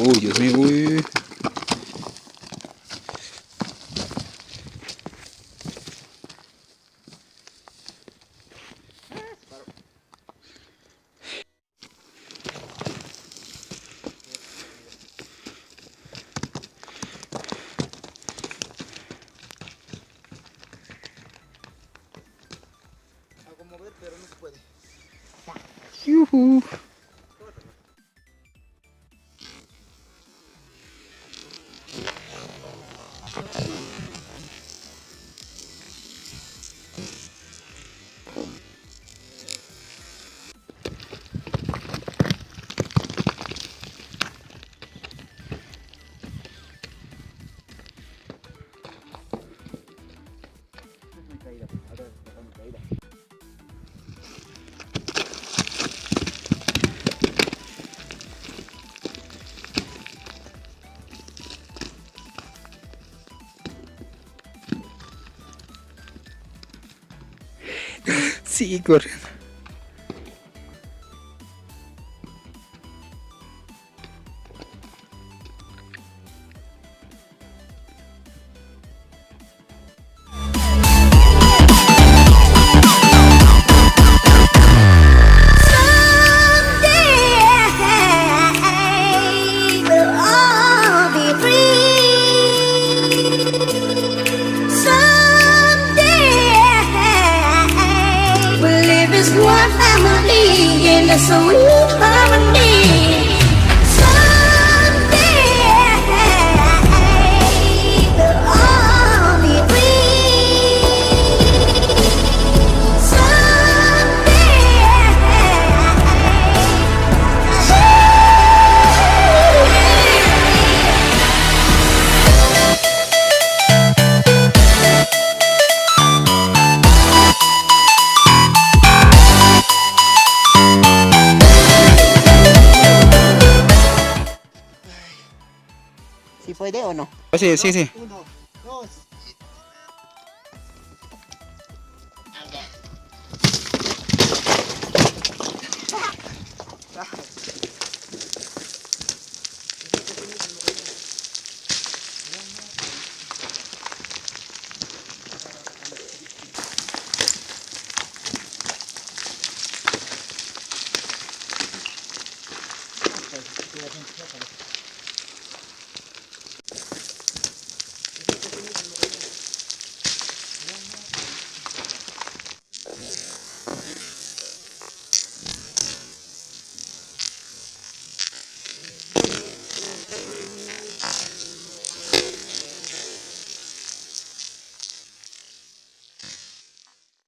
Uy, Dios mío, uy. Hago mover, pero no se puede. Yujú. Sigue corriendo. Someday we'll all be free. Someday we'll live as one family in a sweet harmony. Someday we'll all be free. Someday. ¿Sí puede o no? Sí, sí, sí. Uno, dos,